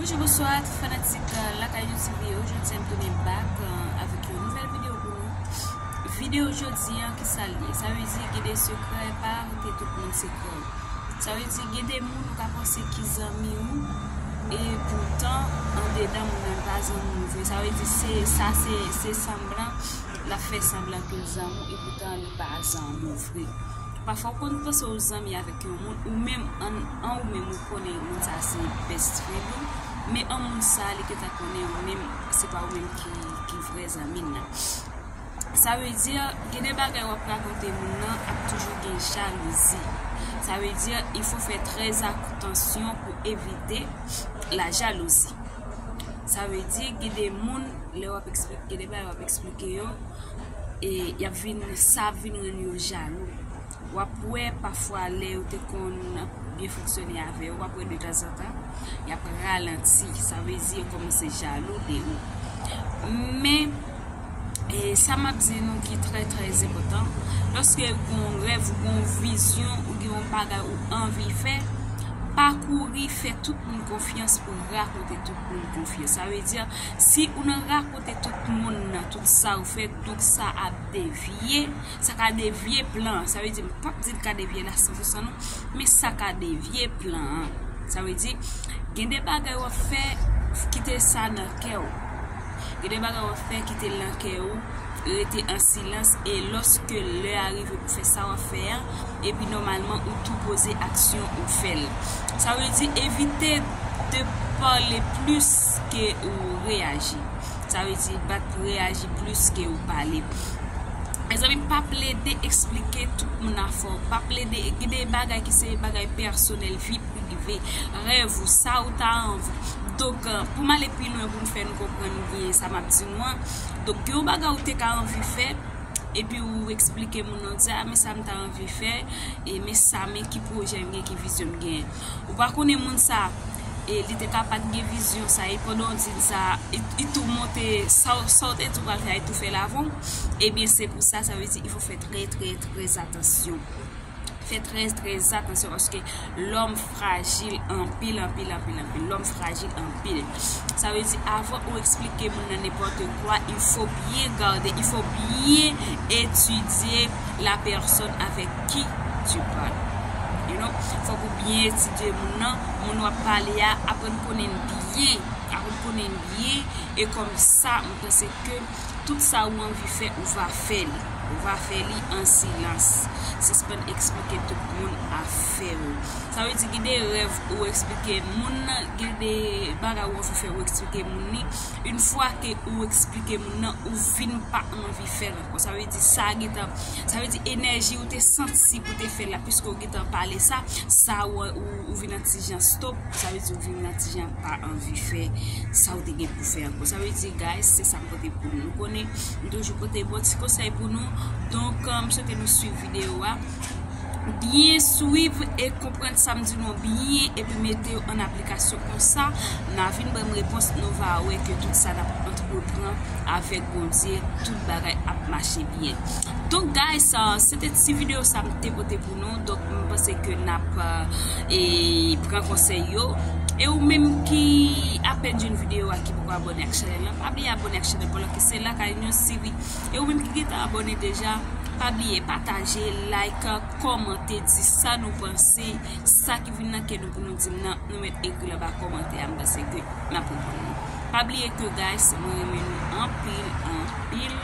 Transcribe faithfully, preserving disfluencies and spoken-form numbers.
Bonjou, bonswa tout fanatik, euh, Lakay Nou T V yo. Jodi a m tounen back, euh, avèk yon nouvèl videyo pou nou. Videyo jodi a, ki sa l ye? Sa vle di gen de sekrè pa rete tout moun sekrè. Sa vle di gen de moun ou ka panse ki zanmi w, e poutan andedan moun nan pa zanmi w vre. Sa vle di se sa, se, se sanblan, l ap fè sanblan ke l zanmi w, e poutan li pa zanmi w vre. Pafwa ou konn panse ou zanmi avèk yon moun, ou menm an, an ou menm ou konnen moun sa se best friend ou, men an moun sa li gentan konnen ou menm se pa ou menm ki, ki vrè zanmi l nan. Sa vle di, gen de bagay w ap rakonte moun nan ap toujou gen jalouzi. Sa vle di, il faut faire très attention pour éviter la jalousie. Sa vle di, gen de moun, lè w ap eksplike, gen de bagay w ap eksplike yo, e y ap vin, sa ap vin rann yo jalou. W ap wè pafwa lè yo te konn byen fonksyone avè yo, w ap wè detanzantan, y ap ralanti. Sa vle di yo kòmanse jalou de ou. Men, e sa m ap di nou ki trè, trè enpòtan, lòske ou gen yon rèv, ou gen yon vizyon, ou gen yon bagay ou anvi fè, pa kouri fè tout moun konfyans pou rakonte tout moun konfyans. Sa vle di, si ou nan rakonte tout moun nan tout sa ou fè, donk sa ap devye, sa ka devye plan an. Sa vle di, m p ap di l ka devye la san pou san non, men sa ka devye plan an. Sa vle di, gen de bagay w ap fè, kite sa nan kè w. Gen de bagay w ap fè, kite l nan kè w, rete an silans, e lòske lè a rive pou fè sa w ap fè a, epi nòmalman ou tou poze aksyon ou fè l. Sa vle di evite de pale plis ke ou reyaji. Sa vle di pa t reyaji plis ke ou pale. Mezanmi, pa plede eksplike tout moun afè w. Pa plede, gen de bagay ki se bagay pèsonèl, vi prive, rèv ou, sa ou ta anvi. Donk, euh, pou m ale pi lwen, pou m fè nou konprann byen sa m ap di nou an. Donk, gen yon bagay ou te ka anvi fè, epi ou eksplike moun nan, ou di, a, men sa m ta anvi fè, e men sa, men ki pwojè m gen, ki vizyon m gen. Ou pa konnen moun sa, e li te ka pa t gen vizyon sa, e pandan w di l sa, li, li tou monte, sa, w- sa w te di w pral fè, li tou fè l avan w. Ebyen, se pou sa, sa vle di, il faut faire très, très, très attention. Fè trè, trè atansyon, paske lòm frajil anpil, anpil, anpil, anpil. Lòm frajil anpil. Sa vle di, avan ou eksplike moun nan nenpòt kwa, il faut bien garder, il faut bien étudier la personne avec qui tu parles. You know? Fòk ou byen etidye moun nan, moun w ap pale a, aprann konnen l byen, aprann konnen l byen, e kòm sa, m panse ke tout sa ou anvi fè, ou va fè li. Ou va fè li an silans. Sispann eksplike tout moun afè ou. Sa vle di, gen de rèv ou eksplike moun nan, gen de bagay ou anvi fè, ou eksplike moun li. Yon fwa ke ou eksplike moun nan, ou vin pa anvi fè l ankò. Sa vle di, sa gentan, sa vle di, enèji ou te santi pou te fè l la, piske ou gentan pale sa, sa ou, ou, ou vin an ti jan stop. Sa vle di ou vin nan ti jan pa anvi fè sa ou te gen pou fè ankò. Sa vle di, guys, se sa m pote pou nou. Nou konnen, m toujou pote bon ti konsèy pou nou. Donk, euh, m swete nou swiv videyo a. Byen swiv e konprann sa m di nou byen, epi mete yo an aplikasyon, konsa, n a vin ban m repons, nou va wè ke tout sa n ap antreprann avèk Bondye, tout bagay ap mache byen. Donk, guys, euh, se te ti videyo sa m te pote pou nou. Donk, m panse ke n ap, euh, e, pran konsèy yo. E ou menm ki apèn jwenn videyo a, ki poko abòne ak chanèl lan, pa bliye abòne ak chanèl lan, paske se Lakay News T V. E ou menm ki gentan abòne deja, pa bliye pataje, like, kòmante, di sa nou panse, sa ki vin nan kè nou pou nou di m nan, nou mèt ekri l anba kòmantè a, m panse ke m ap reponn nou. Pa bliye ke, guys, mwen renmen nou anpil, anpil.